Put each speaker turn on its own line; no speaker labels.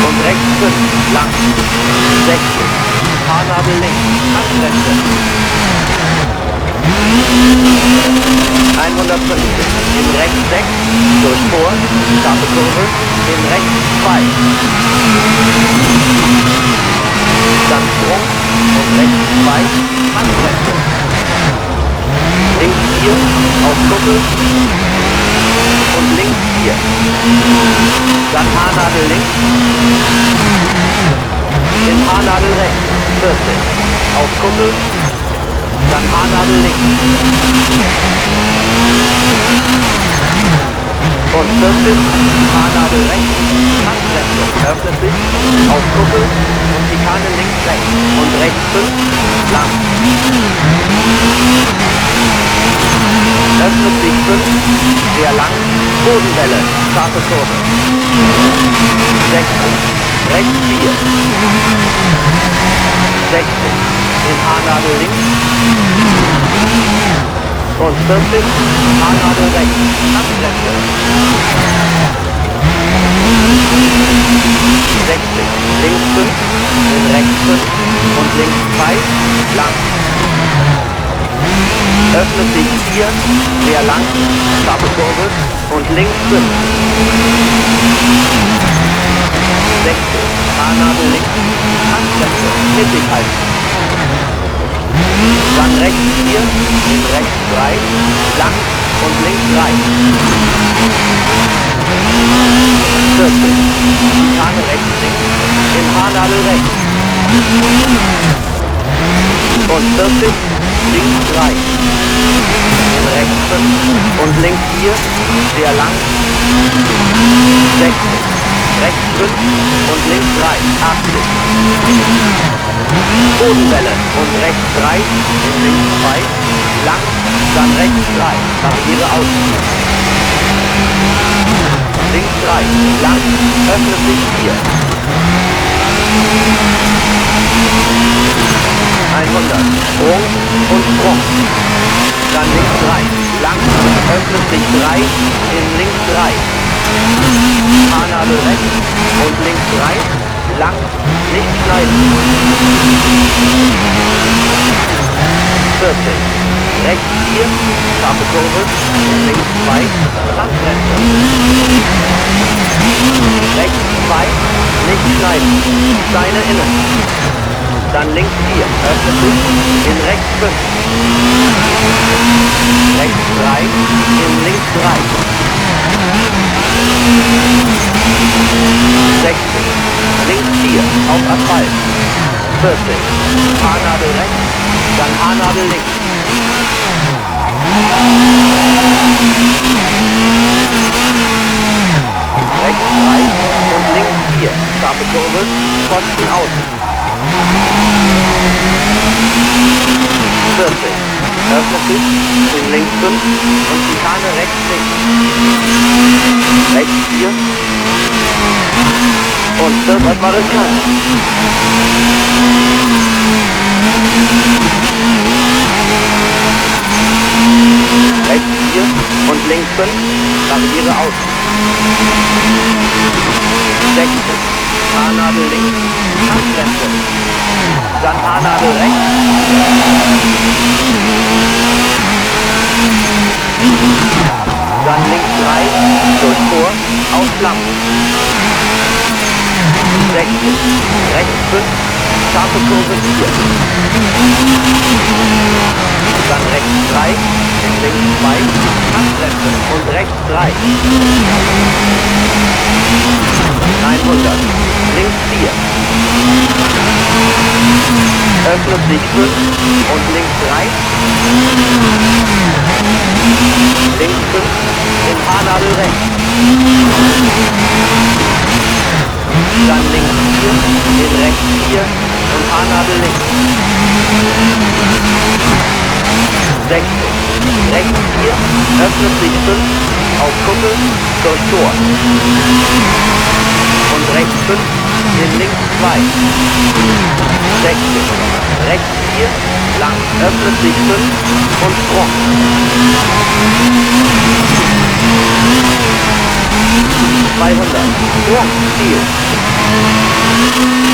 Und rechts 5, lang. 60. Haarnadel links, Handbremse. 150. In rechts 6, durch vor, scharfe Kurve, in rechts 2. Dann Sprung und rechts 2, Handbremse. Links 4, auf Kuppel und links 4. Dann Haarnadel links, in Haarnadel rechts, 40. Auf Kuppel, dann Haarnadel links. Und 40, Haarnadel rechts, Handbremse, öffnet sich, auf Kuppel und Schikane links rechts und rechts 5, lang. Öffnet sich 5, sehr lang, Bodenwelle, scharfe Kurve. 60, rechts 4. 60, in Haarnadel links. Und 40, Haarnadel rechts, Handbremse. 60, links 5, in rechts 5 und links 2, lang. Öffnet sich 4, sehr lang, scharfe Kurve und links 5. 60, Haarnadel links, Handbremse, mittig halten. Dann rechts 4, in rechts 3, lang und links 3. 40, Schikane rechts links, in Haarnadel rechts. Und 40, links 3. In rechts 5 und links 4, sehr lang. 60, rechts 5 und links 3, 80. Bodenwelle und rechts 3, in links 2, lang, dann rechts 3, Barriere außen. Links 3, lang, öffnet sich 4. 100, Sprung und Sprung. Dann links 3, lang, öffnet sich 3, in links 3. Haarnadel rechts und links 3, lang, nicht schneiden. 40, rechts 4, scharfe Kurve, links 2, Handbremse. Rechts 2, nicht schneiden, Steine innen. Dann links 4, öffnet sich, in rechts 5. Rechts 3, in links 3. 60, links 4, auf Asphalt. 40, Haarnadel rechts, dann Haarnadel links. Rechts 3 und links 4, scharfe Kurve, Pfosten außen. 40, öffnet sich, in links 5 und Schikane rechts links. Rechts 4 und 40, war riskant. Rechts 4 und links 5, Barriere außen. 60, Haarnadel links, Handbremse. Dann Haarnadel rechts. Dann links 3, durch vor, auf Schlamm. 60, rechts 5, scharfe Kurve 4. Dann rechts 3, in links 2, Handbremse und rechts 3. 100, links 4. Öffnet sich 5 und links 3. Links 5, in Haarnadel rechts. Dann links 4, in rechts 4 und Haarnadel links. 60, rechts 4, öffnet sich 5, auf Kuppel, durch Tor. Und rechts 5, in links 2. 60, rechts 4, lang, öffnet sich 5 und Sprung. 200, 200. Sprung, Ziel.